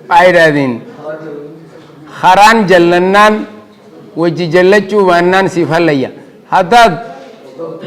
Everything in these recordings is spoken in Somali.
Waxay yidhaahdeen, "Karaan jallannaan weji jallachuu baannaan siif hallayya." Haddaad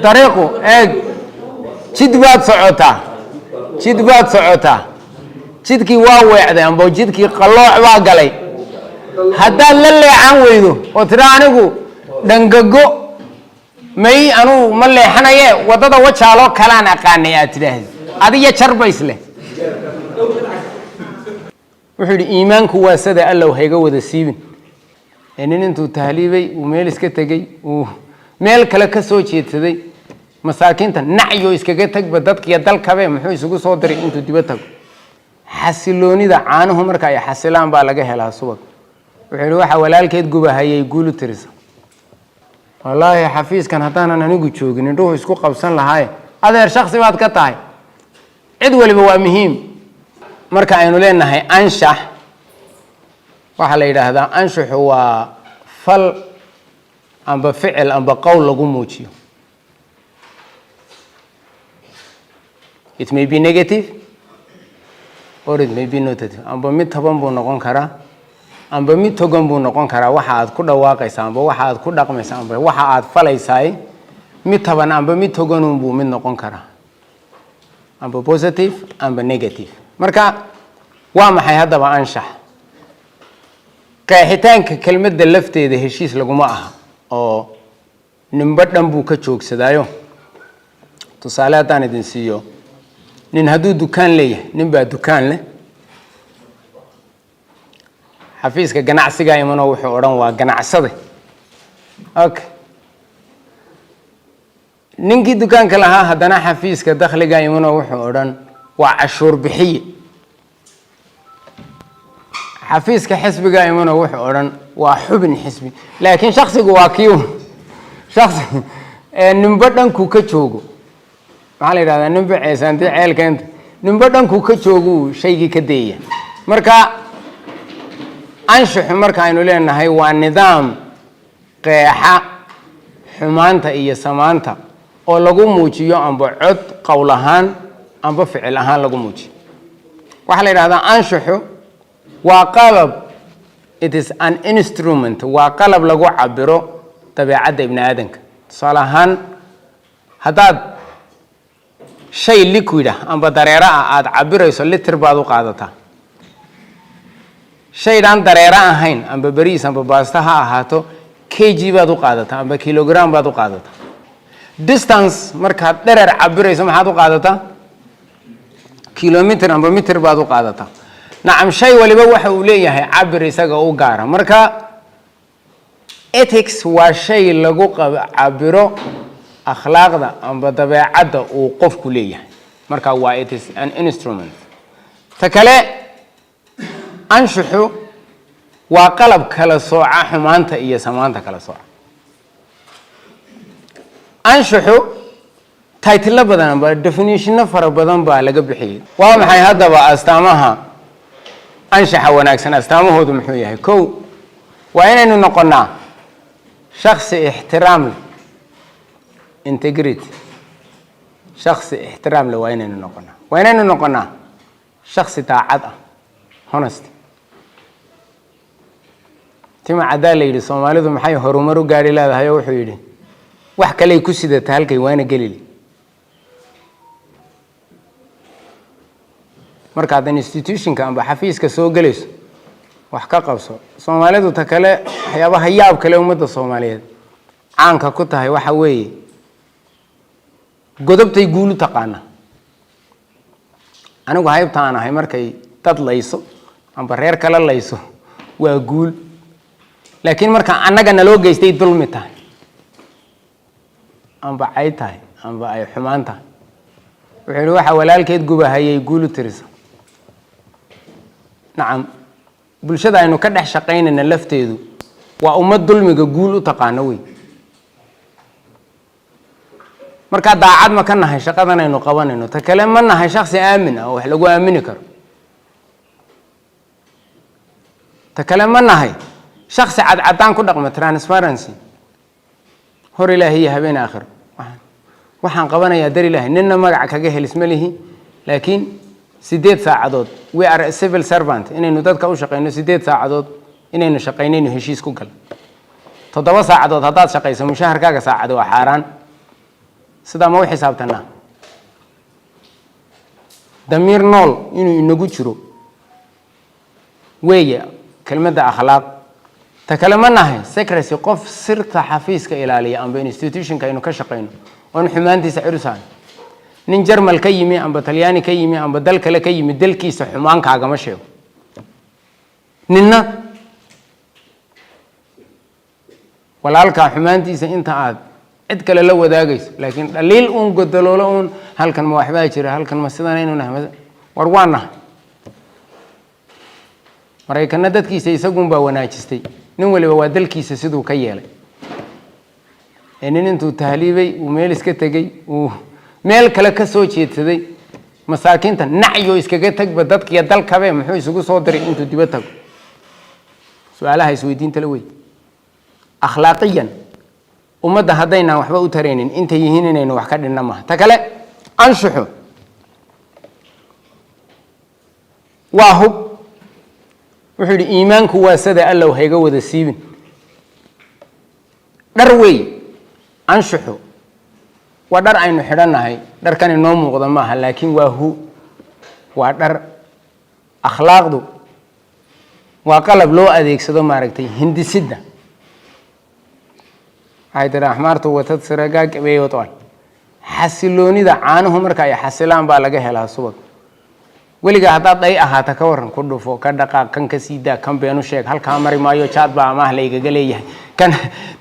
dariiqu eeg, jid baad socotaa, jid baad socotaa, jidkii waa weecday amba jidkii qallooc baa galay. Haddaad la leexan weydo oo tidhaa, "Anigu dhangago may, anugu ma leexanaye, waddada Wajaaloo kalaan aqaanay," aad tidhaahdo, adiya jarba isleh. Wuxuu yidhi, "Iimaanku waa sada, Allow hayga wada siibin." Ee nin intuu tahliibay uu meel iska tegey, uu meel kale ka soo jeedsaday, masaakiinta nacyo iskaga tagba, dadkiyo dalkabe muxuu isugu soo diray intuu diba tago? Xasiloonida caanuhu marka ay xasilaan baa laga helaa subag. Wuxuu yidhi, "Waxa walaalkeed gubahayay guulu tirisa." Wallaahi, xafiiskan haddaanan anigu joogin, indhuhu isku qabsan lahaaye. Adeer, shaksi baad ka tahay, cid waliba waa muhiim. Marka aynu leenahay anshax, waxaa la yidhaahdaa anshaxu waa fal amba ficil amba qowl lagu muujiyo. It may be negative or it may be negative. Amba mid toban buu noqon karaa, amba mid togan buu noqon karaa. Waxa aad ku dhawaaqaysa amba waxa aad ku dhaqmaysa amba waxa aad falaysaay, mid taban amba mid toganun buu mid noqon karaa, amba positive amba negative. Marka waa maxay haddaba anshax? Qeexitaanka kelmadda lafteeda heshiis laguma aha, oo ninba dhan buu ka joogsadaayo. Tusaale haddaan idin siiyo, nin hadduu dukaan leeyahay, nin baa dukaan leh, xafiiska ganacsigaa imanoo wuxuu odhan, "Waa ganacsade." Okay, ninkii dukaanka lahaa haddana xafiiska dakhligaa imanoo wuxuu odhan, "Waa cashuur bixiye." Xafiiska xisbigaa imanoo wuxuu odhan, "Waa xubin xisbi." Laakiin shaksigu waa kii shaksi ninba dhankuu ka joogo. Maxaa la yidhahdaa? Ninba ceesaanti ceelkeenta, ninba dhankuu ka joogu shaygii ka dayaya. Marka anshaxu marka aynu leenahay waa nidaam qeexa xumaanta iyo samaanta oo lagu muujiyo amba cod qowl ahaan amba ficil ahaan lagu muujiyo. Waxaa la yidhahdaa anshaxu waa qalab, it is an instrument, waa qalab lagu cabiro dabeecadda ibni aadanka. Tusaale ahaan, haddaad shay liquid ah amba dareero ah aada cabirayso, liter baad u qaadataa. Shaydaan dareero ahayn, amba beriis amba baasta ha ahaato, kg baad u qaadataa amba kilogram baad u qaadataa. Distance, markaad dherer cabirayso, maxaad u qaadataa? Kilometer amba mitir baad u qaadataa. Nacam, shay waliba waxa uu leeyahay cabir isaga u gaara. Marka ethics waa shay lagu cabiro akhlaaqda amba dabeecadda uu qofku leeyahay. Marka waa, it is an instrument. Ta kale, anshuxu waa qalab kala sooca xumaanta iyo samaanta kala sooca. Anshuxu title-o badan amba definition-o fara badan baa laga bixiyey. Waa maxay haddaba astaamaha anshaxa wanaagsan? Astaamahoodu muxuu yahay? Kow, waa inaynu noqonnaa shaksi ixtiraam leh, integrity. Shaksi ixtiraam leh waa inaynu noqonnaa. Waa inaynu noqonnaa shaksi daacad ah, honesty. Tima caddaa la yidhi, "Soomaalidu maxay horumar u gaari leedahay?" Oo wuxuu yidhi, "Wax kaley ku sidata halkay waana gelili." Markaad institution-ka amba xafiiska soo gelayso, wax ka qabso Soomaalidu. Ta kale, waxyaabaha yaab kale ummadda Soomaaliyeed caanka ku tahay waxa weeye godobtay guulu taqaana. Anigu haybta aan ahay, markay dad layso amba reer kale layso, waa guul, laakiin marka annaga naloo geystay dulmi tahay amba cay tahay amba ay xumaan tahay. Wuxuu yihi, "Waxa walaalkeed gubahayay guulu tirisa." Nacam, bulshada aynu ka dhex shaqaynayna lafteedu waa ummad dulmiga guul u taqaano wey. Markaa daacad ma ka nahay shaqadan aynu qabanayno? Ta kale, ma nahay shaksi aamin ah oo wax lagu aamini karo? Ta kale, ma nahay shaksi cadcadaan ku dhaqma, transparency, hor Ilaahi iyo habeen aakhiro? Waxaan qabanayaa dar Ilaahay, nina magac kaga helis ma lihi, laakiin 8 saacadood, we are a civil servant, inaynu dadka u shaqayno, 8 saacadood inaynu shaqaynaynu heshiis ku gal. 7 saacadood haddaad shaqayso, mushaharkaaga saacado waa xaaraan. Sidaa ma u xisaabtanaa? Damiir nool inuu inagu jiro weeye kelmadda akhlaaq. Ta kale, ma nahay secrecy, qof sirta xafiiska ilaaliya amba institutionka aynu ka shaqayno oon xumaantiisa cirusahay? Nin Jarmal ka yimi amba Talyaani ka yimi amba dal kale ka yimi, dalkiisa xumaan kaagama sheego ninna. Walaalkaa xumaantiisa inta aad cid kale la wadaagayso, laakiin dhaliil uun godoloolo uun, halkan ma waxbaa jira, halkan ma sidanaynu nahay? War waa nahay. Maraykana dadkiisa isagun baa wanaajistay, nin waliba waa dalkiisa siduu ka yeelay. Ee nin intuu tahliibay, uu meel iska tegey, uu meel kale ka soo jeedsaday, masaakiinta nacyo iskaga tagba, dadkiiyo dalkabe muxuu isugu soo diray intuu diba tago? Su-aalaha isweydiinta la wey. Akhlaaqiyan ummadda haddaynaan waxba u taraynin, intay yihiin inaynu wax ka dhinna maha. Ta kale, anshuxu waa hub. Wuxuu yidhi, iimaanku waa sada, allow hayga wada siibin. Dhar wey anshuxu, waa dhar aynu xidhannahay. Dharkan inoo muuqda maaha, laakiin waa hu, waa dhar. Akhlaaqdu waa qalab loo adeegsado, maaragtay, hindisidda. Waxay tihi axmaartu, watad siragaa gabeeyotol. Xasiloonida caanuhu marka ay xasilaan baa laga helaa subag. Weligaa haddaad dhay ahaata, ka waran? Ku dhufo, ka dhaqaaq, kan ka sii daa, kan beenu sheeg, halkaa mari maayo, jaad baa amaah laygaga leeyahay, kan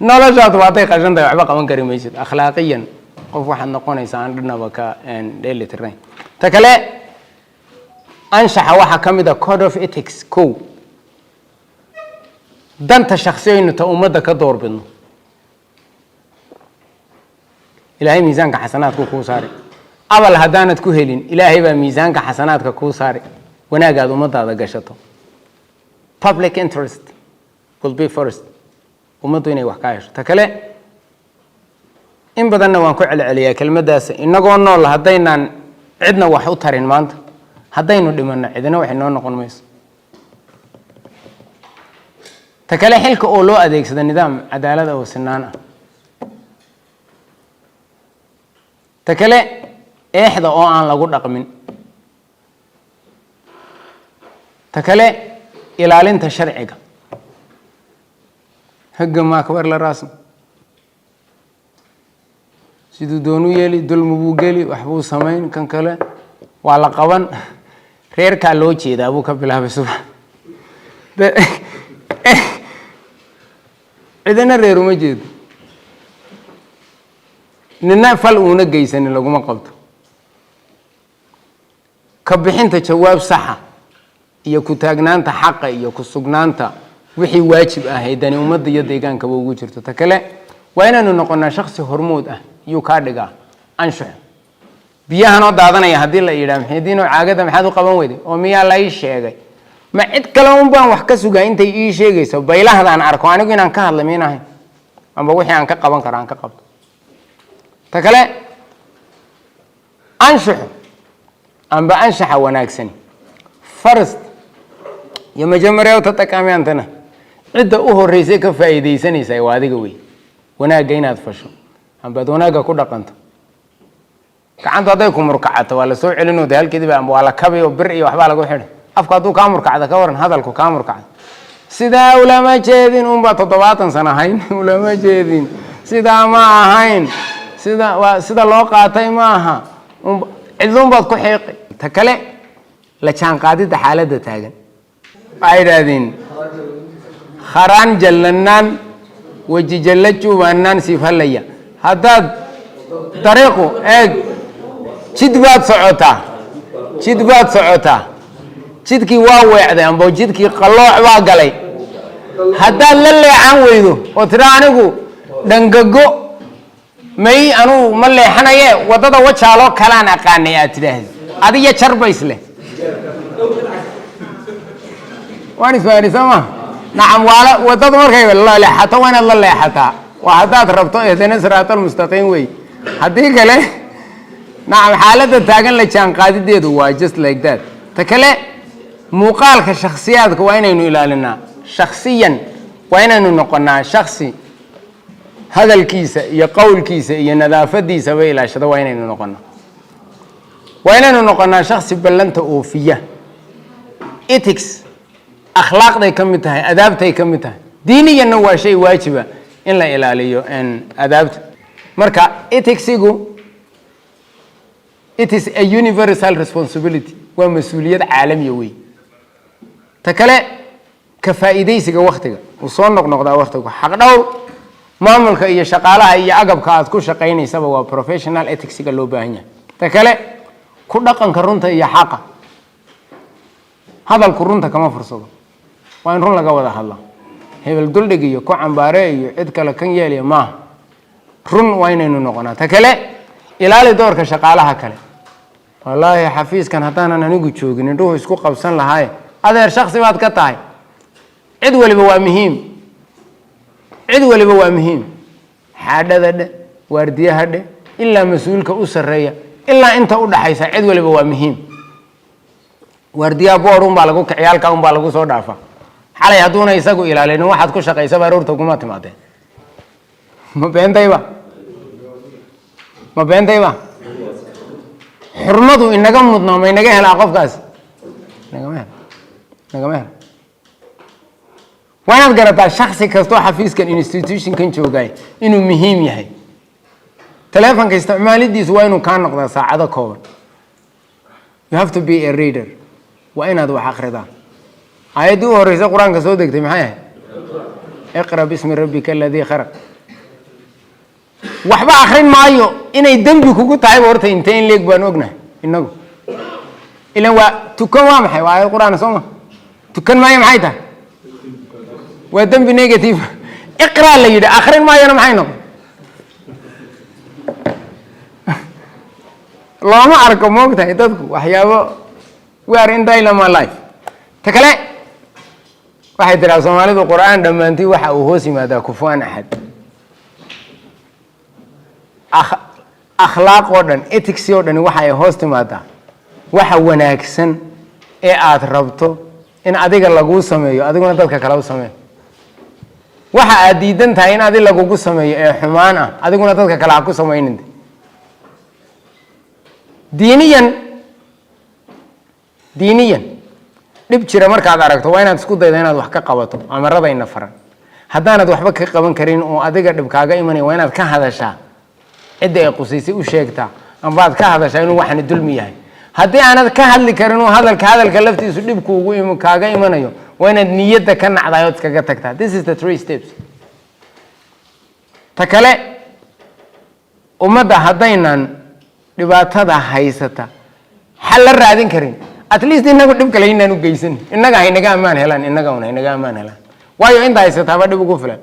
noloshaadu hadday qashan tahay, waxba qaban kari maysid. Akhlaaqiyan qof waxaad noqonaysaa aan dhanaba ka dheeli tirnayn. Ta kale, anshaxa waxaa ka mid a code of ethics. Kow, danta shaksiyaynu ta ummadda ka doorbidno, Ilaahay miisaanka xasanaadku kuu saari. Abal haddaanad ku helin, Ilaahay baa miisaanka xasanaadka kuu saari wanaagaad ummadaada gashato. Public interest will be first, ummaddu inay wax kaa hesho. Ta kale, in badanna waan ku celceliyaa kelmaddaas: innagoo nool haddaynaan cidna wax u tarin maanta, haddaynu dhimanno cidina wax inoo noqon mayso. Ta kale, xilka oo loo adeegsado nidaam cadaalad oo sinaan ah. Ta kale, eexda oo aan lagu dhaqmin. Ta kale, ilaalinta sharciga, hogga maakbar la raasm, siduu doonu yeeli, dulmi buu geli, waxbuu samayn, kan kale waa la qaban, reerkaa loo jeedaa buu ka bilaabay subax. Cidina reer uma jeedo, nina fal uuna geysanin laguma qabto. Ka bixinta jawaab saxa iyo ku taagnaanta xaqa iyo ku sugnaanta wixii waajib ah ee dani ummadda iyo deegaankaba ugu jirto. Ta kale, waa inaanu noqonaa shaksi hormood ah. Yuu kaa dhigaa anshax? Biyahanoo daadanaya haddii la yidhaha, Muxiidiinoo, caagada maxaad u qaban weyday? Oo miyaa la ii sheegay? Ma cid kale un baan wax ka sugaa intay ii sheegayso? Baylahdaan arko anigu inaan ka hadla miinahay, amba wixii aan ka qaban karo aan ka qabto. Ta kale, anshaxu amba anshaxa wanaagsani, first የመጀመሪያው ተጠቃሚ አንተ ነህ። Cidda u horeysay ka faa'iidaysanaysaa waa adiga wey. Wanaagga inaad fasho ambaad wanaagga ku dhaqanto, gacantu hadday ku murkacato waa lasoo celino, de halkeediba amba waa la kabi oo bir iyo waxbaa lagu xidhay. Afku hadduu kaa murkacdo, ka waran? Hadalku kaa murkacdo, sidaa ulama jeedin unbaa 70 sano ahayn, ulama jeedin, sidaa ma ahayn, sida waa sida loo qaatay ma aha, cidluun baad ku xiiqi. Ta kale, la jaanqaadidda xaaladda taagan. Waxay idhaahdeen, kharaan jallanaan weji jalla juubaanaan siifhalaya. Haddaad dariiqu eeg, jid baad socotaa, jid baad socotaa, jidkii waa weecday amba jidkii qallooc baa galay, haddaad la leexan weydo oo tidhaa, anigu dhangago may, anugu ma leexanaye, waddada wajaaloo kalaan aqaanay, aad tidhaahdo, adiyo jarba isleh. Waan isfahanay, soo ma? Nacam, waala waddadu markay leexato waa inaad la leexataa, waa haddaad rabto ihdina siraat almustaqiim wey. Haddii kale, nacam, xaaladda taagan la jaan qaadideedu waa just like that. Ta kale, muuqaalka shakhsiyaadka waa inaynu ilaalinaa. Shaksiyan waa inaynu noqonaa shaksi hadalkiisa iyo qowlkiisa iyo nadaafadiisaba ilaashado. Waa inaynu noqonaa, waa inaynu noqonaa shaksi ballanta oofiya. Ethics, akhlaaqday ka mid tahay, adaabtay ka mid tahay. Diiniyanna waa shay waajiba in la ilaaliyo adaabta. Marka ethicsigu, it is a universal responsibility, waa mas-uuliyad caalamiya wey. Ta kale, ka faa'iidaysiga waktiga uu soo noqnoqdaa waktigu. Xaq dhowr maamulka iyo shaqaalaha iyo agabka aad ku shaqaynaysaba waa professional ethicsiga loo baahan yahay. Ta kale, ku dhaqanka runta iyo xaqa. Hadalku runta kama fursado. Waa in run laga wada hadla. Hebel duldhig iyo ku cambaare iyo cid kale kan yeelaya maaha. Run waa inaynu noqonaa. Ta kale, ilaali doorka shaqaalaha kale. Wallaahi xafiiskan haddaanan anigu joogin, indhuhu isku qabsan lahaaye. Adeer, shaksi baad ka tahay. Cid waliba waa muhiim, cid waliba waa muhiim. Xaadhada dhe, waardiyaha dhe, ilaa mas-uulka u sarreeya, ilaa inta u dhaxaysa, cid waliba waa muhiim. Waardiyaha boor un baa lagu kiciya, halkaa un baa lagu soo dhaafa. Xalay hadduuna isagu ilaalinin, waxaad ku shaqaysaba aroorta kuma timaadeen. Ma beentayba? Ma beentayba? Xurmadu inaga mudnaa ma inaga helaa qofkaas? Nagama helo, nagama helo. Waa inaad garataa shaksi kastoo xafiiskan, institutionkan joogay inuu muhiim yahay. Telefonka isticmaalidiisu waa inuu kaa noqdaa saacado kooban. You have to be a reader, waa inaad wax akridaa. Aayaddii u horeysa Qur-aanka soo degtay maxay ahayd? اقرأ باسم ربك الذي خلق. Waxba akrin maayo inay dembi kugu tahayba horta intee in leeg baan ognahay inagu. Ilan waa tukan. Waa maxay? Waa aayad Qur-aan, soo ma? Tukan maayo maxay tahay? Waa dembi negative. اقرأ la yidhi, akrin maayona maxay noqon? Looma arko, moogtahay dadku waxyaabo. We are in dilemma life. Ta kale, waxay tiraa Soomaalidu, Qur-aan dhammaantii waxa uu hoos yimaadaa kufuwan axad. Akhlaaq oo dhan, ethics oo dhani waxa ay hoos timaadaa waxa wanaagsan ee aad rabto in adiga laguu sameeyo, adiguna dadka kale u sameeyo. Waxa aad diidan tahay in adi lagugu sameeyo ee xumaan ah, adiguna dadka kale ha ku samaynin. Diiniyan, diiniyan, dhib jira markaad aragto, waa inaad isku daydo inaad wax ka qabato. Amaradayna faran, haddaanad waxba ka qaban karin oo adiga dhib kaaga imanaya, waa inaad ka hadashaa, cidda ay qusaysay u sheegtaa, ambaad ka hadashaa inuu waxani dulmi yahay. Haddii aanad ka hadli karin oo hadalka laftiisu dhib kuugu kaaga imanayo, waa inaad niyadda ka nacdaay ood iskaga tagtaa. This is the three steps. Ta kale, ummadda haddaynan dhibaatada haysata xal la raadin karin, at least inagu dhib kale inaan u geysan, innaga haynaga ammaan helaan, innaga un haynaga ammaan helaan. Waayo, inta haysataaba dhib ugu filan.